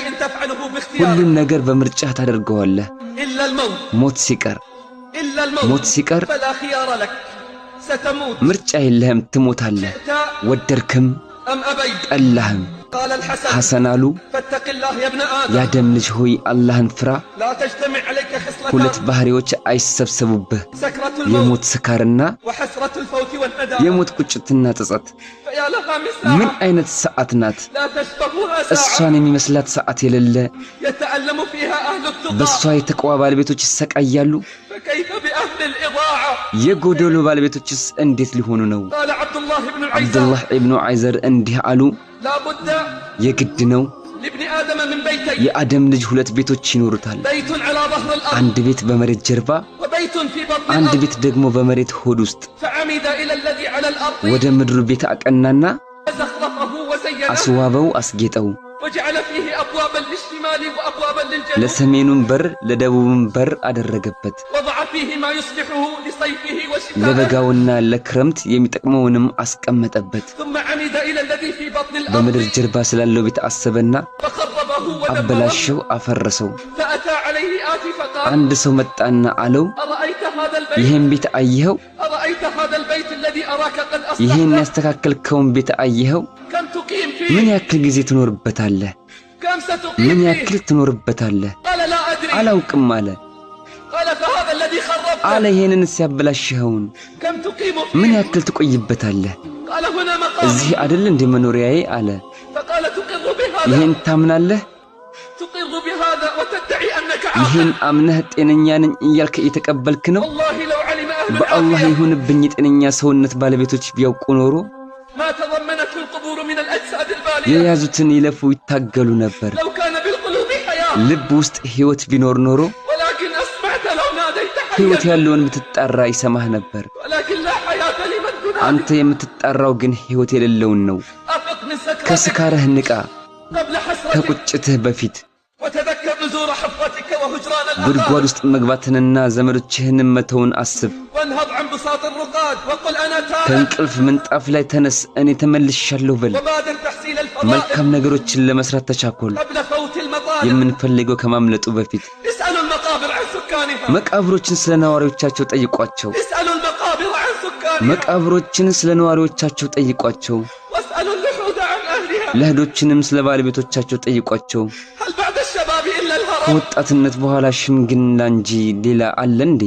شيء تفعله ሁሉን باختيارك ነገር በምርጫህ ታደርገዋለህ። إلا الموت ሞት ሲቀር إلا ሞት الموت ሲቀር فلا خيار لك ستموت ምርጫ የለህም፣ ትሞታለህ። شئت ወደድክም أم أبيت ጠላህም። قال الحسن ሐሰን አሉ፣ فاتق الله يا ابن آدم የአደም ልጅ ሆይ አላህን ፍራ። لا تجتمع عليك ሁለት خصلتان ባህሪዎች አይሰብሰቡብህ፣ سكرة الموت የሞት ስካርና وحسرة الفوت والندامة የሞት ቁጭትና ጸጸት። فيا لها من ምን ساعة አይነት ሰዓት ናት! لا تشبهها ساعة እሷን የሚመስላት ሰዓት የሌለ። يتألم فيها أهل በእሷ التقى የተቅዋ ባለቤቶች ይሰቃያሉ። فكيف بأهل الإضاعة የጎደሎ ባለቤቶችስ እንዴት ሊሆኑ ነው? قال عبد الله بن العيسى አብዱላህ ኢብኑ አይዘር እንዲህ አሉ፣ لا بد የግድ ነው لابن آدم من بيتين የአደም ልጅ ሁለት ቤቶች ይኖሩታል። بيت على ظهر الأرض አንድ ቤት በመሬት ጀርባ፣ وبيت في بطن አንድ الأرض ቤት ደግሞ በመሬት ሆድ ውስጥ። فعمد إلى الذي على الأرض ወደ ምድሩ ቤት አቀናና فزخرفه وزينه አስዋበው፣ አስጌጠው። وجعل فيه أبوابا للشمال وأبوابا للجنوب ለሰሜኑም በር ለደቡቡም በር አደረገበት። وضع فيه ما يصلحه لصيفه وشتائه ለበጋውና ለክረምት የሚጠቅመውንም አስቀመጠበት። ثم عمد إلى الذي في بطن በምድር الأرض ጀርባ ስላለው ቤት አሰበና فخربه ودمره አበላሸው፣ አፈረሰው። فأتى عليه آتي فقال አንድ ሰው መጣና አለው፣ أرأيت هذا البيت ይህን ቤት አየኸው? أرأيت هذا البيت الذي أراك قد ይህን أصلحته ያስተካከልከውን ቤት አየኸው? كم تقيم ምን فيه ያክል ጊዜ ትኖርበታለህ? كم ستقيم ምን فيه ያክል ትኖርበታለህ? قال لا أدري አላውቅም አለ። قال فهذا الذي አለ خربته ይህንን ሲያበላሽኸውን كم تقيم ምን فيه ያክል ትቆይበታለህ? قال هنا እዚህ مقامي አደል እንደ መኖሪያዬ አለ። فقال تقر بهذا ይህን ታምናለህ? تقر بهذا وتدعي أنك ይህን عاقل አምነህ ጤነኛ ነኝ እያልክ እየተቀበልክ ነው? والله لو علم أهل በአላህ العافية ይሁንብኝ የጤነኛ ሰውነት ባለቤቶች ቢያውቁ ኖሮ ما تضمنته القبور من الأجساد البالية የያዙትን ይለፉ ይታገሉ ነበር። لو كان بالقلوب حياة ልብ ውስጥ ሕይወት ቢኖር ኖሮ ولكن أسمعت لو ناديت ሕይወት حيا ያለውን ብትጣራ ይሰማህ ነበር። ولكن لا حياة لمن تنادي አንተ የምትጣራው ግን ሕይወት የሌለውን ነው። أفق من سكرتك ከስካርህ ንቃ፣ قبل حسرتك ከቁጭትህ በፊት وتذكر نزور حفرتك وهجران ጉድጓድ الأقارب ውስጥ መግባትንና ዘመዶችህንም መተውን አስብ። وانهض عن بساط الرقاد وقل أنا تائب ከእንቅልፍ ምንጣፍ ላይ ተነስ፣ እኔ ተመልሻለሁ በል። وبادر تحصيل الفضائل መልካም ነገሮችን ለመስራት ተቻኮል፣ قبل فوت المطالب የምንፈልገው ከማምለጡ በፊት። اسألوا المقابر عن سكانها መቃብሮችን ስለ ነዋሪዎቻቸው ጠይቋቸው። اسألوا المقابر عن سكانها መቃብሮችን ስለ ነዋሪዎቻቸው ጠይቋቸው። واسألوا اللحود عن أهلها ለህዶችንም ስለ ባለቤቶቻቸው ጠይቋቸው። هل بعد الشباب إلا الهرم ከወጣትነት በኋላ ሽምግልና እንጂ ሌላ አለ እንዴ?